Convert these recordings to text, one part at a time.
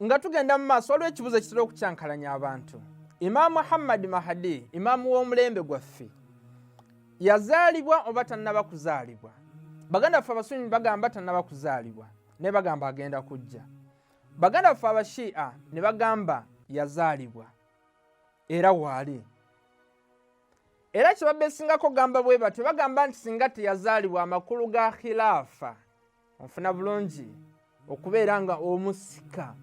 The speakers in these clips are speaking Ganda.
Nga tugenda mu maaso, waliwo ekibuuzo ekitera okukyankalanya abantu. Imaamu Muhammadi Mahadi, imaamu w'omulembe gwaffe, yazaalibwa oba tannaba kuzaalibwa? Baganda baffe Abasunni bagamba tannaba kuzaalibwa, naye bagamba agenda kujja. Baganda baffe Abashiia ne bagamba yazaalibwa era waali. Era kye babesingako gamba bwe batyo, bagamba nti singa teyazaalibwa, amakulu ga khilaafa, onfuna bulungi, okubeera nga omusika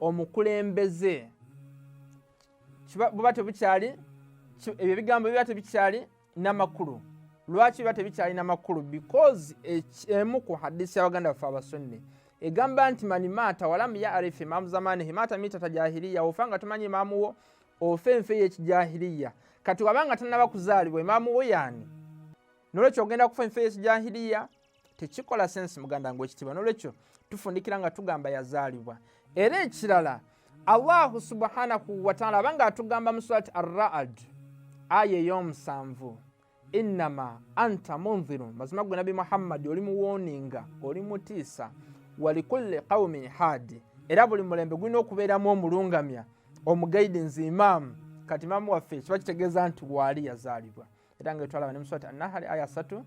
omukulembeze, buba tebukyali, ebyo ebigambo biba tebikyali namakulu. Lwaki biba tebikyali namakulu? Because emu ku hadisi y'abaganda baffe Abasunni egamba nti man maata walam yarif imamu zamanihi maata mitata jahiliya. Ofa nga tomanyi imaamu wo, ofa enfa ey'ekijahiliya. Kati wabanga tannaba kuzaalibwa, imaamu wo yaani? Nolwekyo ogenda kufa enfa ey'ekijahiliya. Tekikola sense, muganda wange wekitiibwa. Nolwekyo tufundikira nga tugamba yazaalibwa. Era ekirala, Allahu subhanahu wataala abanga atugamba mu Surati Arraad, aya ey'omusanvu, innama anta mundhirun, mazima gwe Nabi Muhammadi oli muwooninga, oli mutiisa, walikulli qaumin haadi, era buli mulembe gulina okubeeramu omulungamya, omugaidinzi, imaamu. Kati imaamu waffe kiba kitegeeza nti waali yazaalibwa. Era nga twalaba ne mu Surati Annahali, aya 36,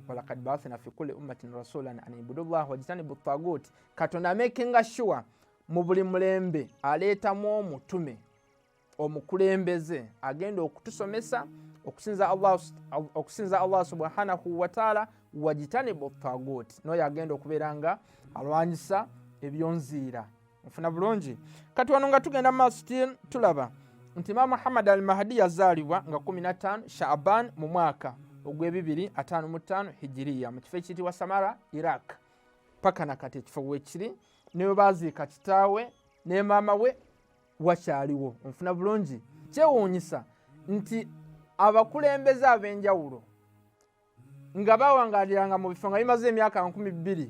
walakad baathna fi kulli ummatin rasulan an ibudullah wajtanibu tagut. Katonda amakinga sure mu buli mulembe aleetamu omutume, omukulembeze agenda okutusomesa okusinza Allah subhanahu wataala, wajtanibu tagut, noyo agenda okubeera nga alwanyisa ebyonziira. Nfuna bulungi? Kati wano nga tugenda mu maaso, tulaba nti Imamu Muhammad al Mahdi yazaalibwa nga 15 Shaaban mu mwaka ogw'255 Hijiriya mu kifo ekiyitibwa Samara, Iraq. Paka nakati ekifo wekiri, newe baziika kitaawe ne maama we wakyaliwo. Nfuna bulungi? Kyewuunyisa nti abakulembeze ab'enjawulo nga bawangaliranga mu bifo nga bimaze emyaka 2000,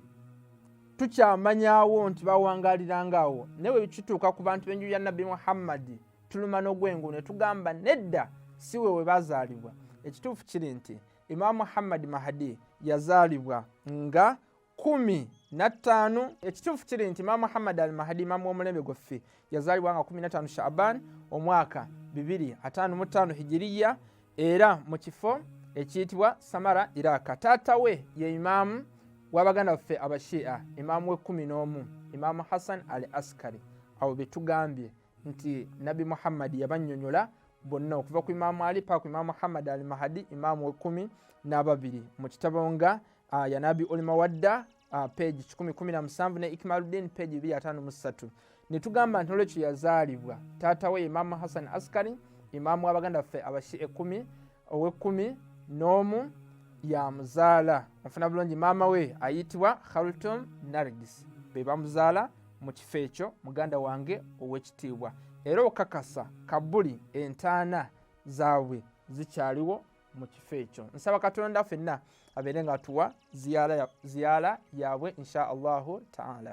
tukyamanyawo nti bawangaliranga awo, naye bwe kituuka ku bantu b'enju ya Nabbi Muhammadi, tuluma n'ogwengu ne tugamba nedda, si we we bazaalibwa. Ekituufu kiri nti Imaamu Muhammadi Mahadi yazaalibwa nga 15. Ekituufu kiri nti Imaamu Muhammad al Mahadi, imaamu w'omulembe gwaffe, yazaalibwa nga 15 Shaaban omwaka 255 Hijiriya, era mu kifo ekiyitibwa Samara, Iraka. Taata we ye imaamu w'abaganda baffe Abashia, imaamu w'e11, Imaamu Hassan al Askari. Abo betugambye nti Nabbi Muhammadi yabannyonnyola bonna okuva ku Imaamu Ali paka ku Imaamu Muhammad al Mahadi, imaamu w'12 mu kitabo nga Yanabi Ulimawadda, page 117, ne Ikmaludin, page 253. Ne tugamba nti nolwekyo yazaalibwa. Taata we Imaamu Hassan Askari, imaamu w'abaganda baffe Abashi ekumi, ow'11 yamuzaala. Onfuna bulungi? Maama we ayitibwa Khartum Nargis, be bamuzaala mu kifo ekyo, muganda wange ow'ekitiibwa. Era okakasa kabuli entaana zaabwe zikyaliwo mu kifo ekyo. Nsaba Katonda ffenna abeere nga atuwa ziyaala yaabwe, insha Allahu taala.